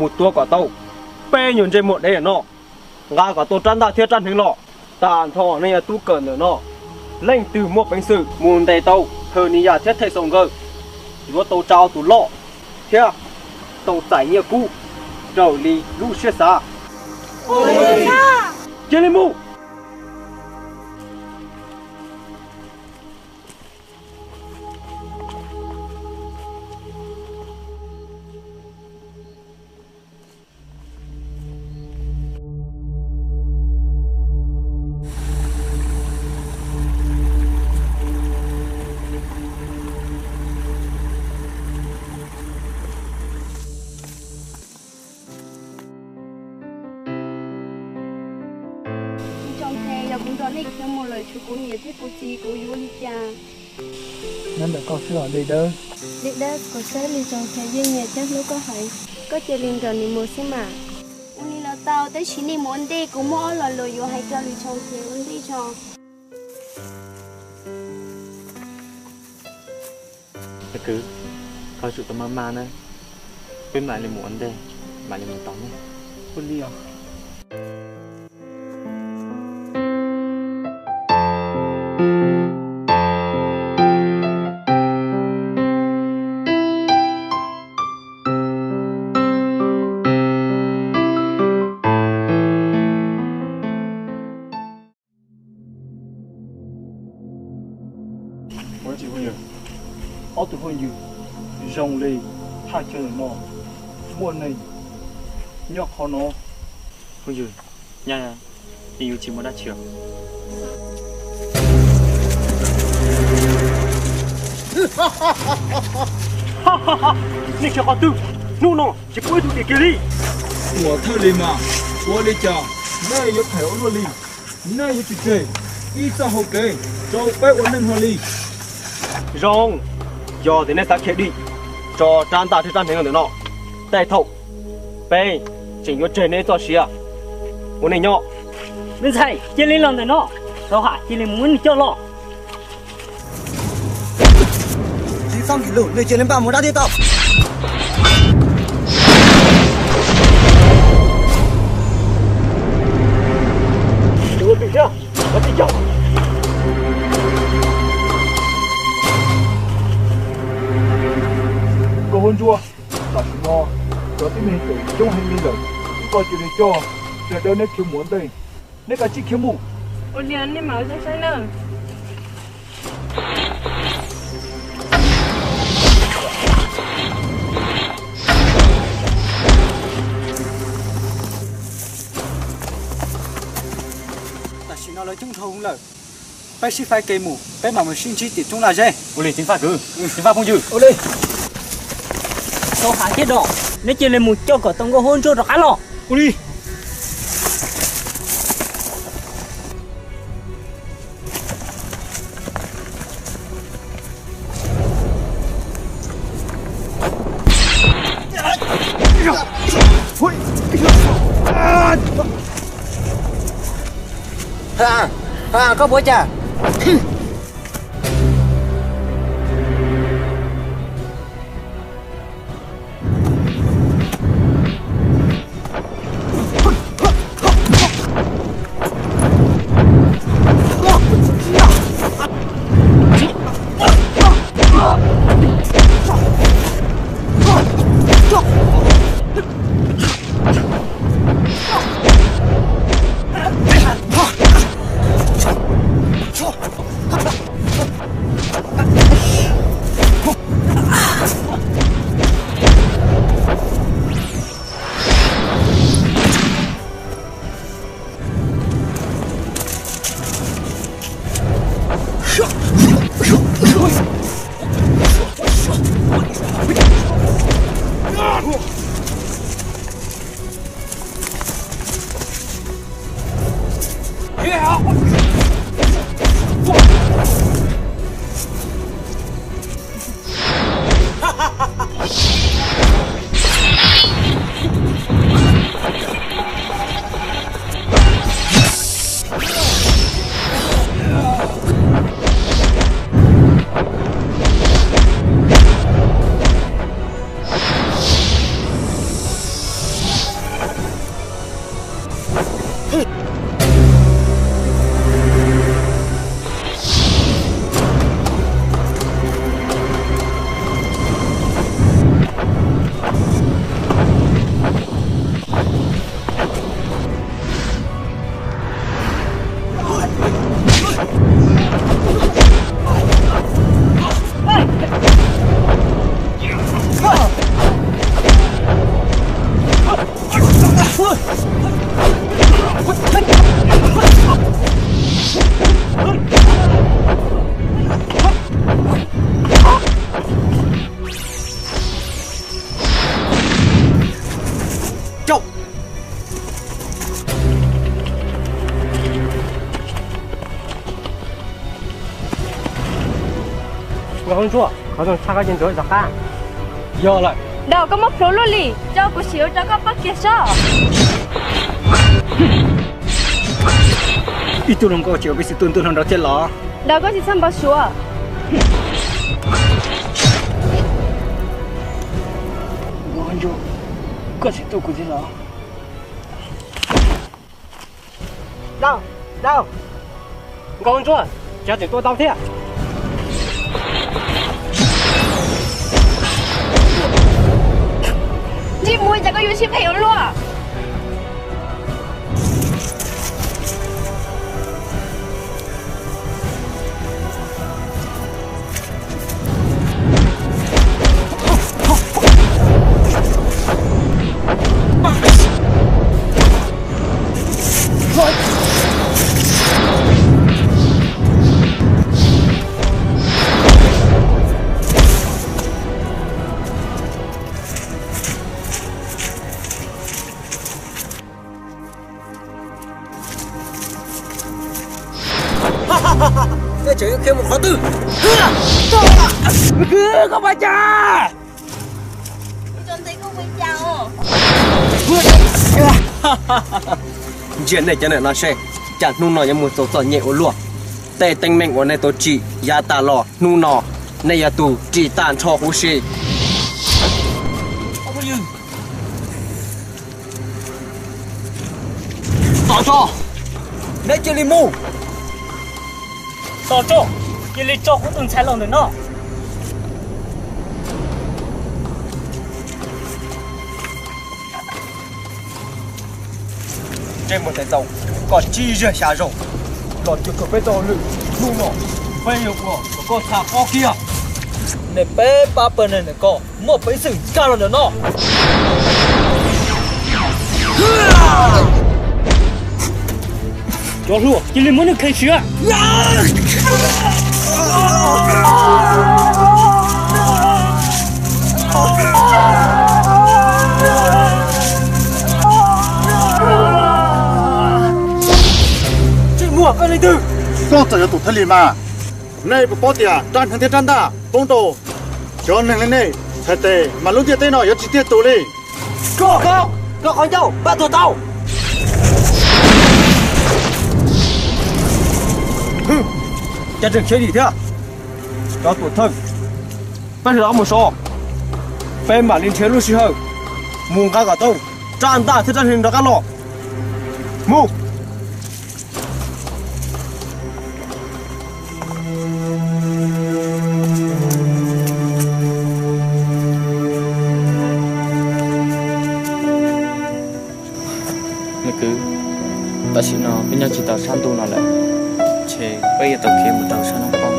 mus tua kom tau peb nyuag ntsej muag dev no, nqa kom tau rab ntaj thiab rab hneev los. Tag nrho nej yuav tub kawm ntawm no, leej twg muaj peev xwm mus ntes tau Hawj Nis Yaj thiab Thej Xaus nkawd, yuav tau tsa tus loj thiab tau txais nyiaj kub raws li lub siab xav. Cia li mus! Tsoom Khes, yog kuv nrog nej khiav mus lawm tshuav kuv niam thiab kuv txiv kuv yuav ua li cas? Nyob ntawm koj xwb os Li Dawb. Li Dawb, kuv saib Li Tsoom Khes yeej nyiam thiab hlub koj heev, koj cia li nrog nws mus xwb mas. Ua li los tau, tab sis nej mus ua ntej, kuv muaj ob lo lus yuav hais rau Li Tsoom Khes ua ntej tso. Kwv, koj tsum tau maj maj nawb, peb mam li mus ua ntej, mam li mus tos nej. Ua li os. Ob tug phooj ywg, zoo li thaj chaw no muaj neeg nyob qhov no. Phooj ywg, nyaj, yeej yuav tsis muaj dab tsi os. Nej sawv qhov twg? Hnub no tsis pub ib tug dim kiag li. Tuam thawj li mas, ua li cas nej yuav phem ua luaj li? Nej yuav tsum tseg ib txoj hau kev rau peb ua neej hlo li. Zoo, yog tias nej xav khiav dim, tso rab ntaj thiab rab hneev ntawm no. Tej thaum peb tseem yuav tseg nej ib txoj sia ua neej nyob. Me ntxhais, cia li los ntawm no, tau ham cia li muab nws coj los. Tsis txhob nkim lus, nws cia li npaj mus dab thiab tau. Ua twj thiab, ua twj yog. Nkauj Huab Ntsuab, tam sim no cov tib neeg tseem coob heev li lawm, koj cia li coj sawv daws neb khiav mus ua ntej. Neb kav tsij khiav mus. Ua li nej mam saib saib na. Tam sim no lawv coob dhau lawm, peb sib faib kev mus, peb mam mus sib ntsib tim roob Laj Zeb. Ua li txiv faj kwv, txiv faj phooj ywg. Ua li. Tau ham thiab Dom, neb cia li mus coj kom tau Nkauj Huab Ntsuab rov qab los. Ua li. Ha, ha, koj puas cas? Coj. Nkauj Hwj Ntsuab, qhov zoo tshaj koj ces ntsuav zov qab. Yog lawm. Daud, koj muab plhuav luaj li, coj kuv sim ua rau koj pab kiag sob. Ib tug hluas nkauj tsis ua peb xib tub ntuj hluas nraug thiab los? Daud, koj tsis txhob npau suav. Nkauj Hwj Ntsuab, koj tsis tu kuv thiab los? Daud, Daud. Nkauj Hwj Ntsuab, cas tseem tua tau thiab? Ntsej muag, cas koj yuav siab phem ua luaj? Koj tseem yuav khiav mus qhov twg? Koj ua cas? Ntsia nej cov niag no seb, cas hnub no yuav muaj txaus txom nyem ua luaj. Tej teeb meem uas nej tau tsim yav tas los hnub no nej yog tus ris tag nrho huv si. Tom tso, neb cia li mus. Tom tso, cia li tso kuv tus ntxhais los ntawm no. Ntsej muag tes taw, koj tsib zag xya zaus los cuag kawg peb tau lwm hnub no, peb yuav ua kom koj txhais pob kiag. Nej peb pab pawg neeg ntawm koj muaj peev xwm nkag los ntawm no. Cov hluas, cia li muab nws kheej siab. Ntsej muag, koj leej twg? Koj txawm yog tus thwj li mas, nej puas paub tias rab hneev thiab rab ntaj poob rau cov neeg li nej txhais tes mas lub ntiaj teb no yuav tsis tiaj tus li. Koj, koj qhov ncauj pab tuag tau. Cas tseem khiav dim thiab? Cov tuam thawj, peb rov qab mus so, peb mam li nrhiav lub sij hawm mus nqa kom tau rab ntaj thiab rab hneev rov qab los. Mus. Nws kwv, tam sim no peb nyob tsis tau sab ntuj no lawm, ces peb yuav tau khiav mus rau sab naj poob.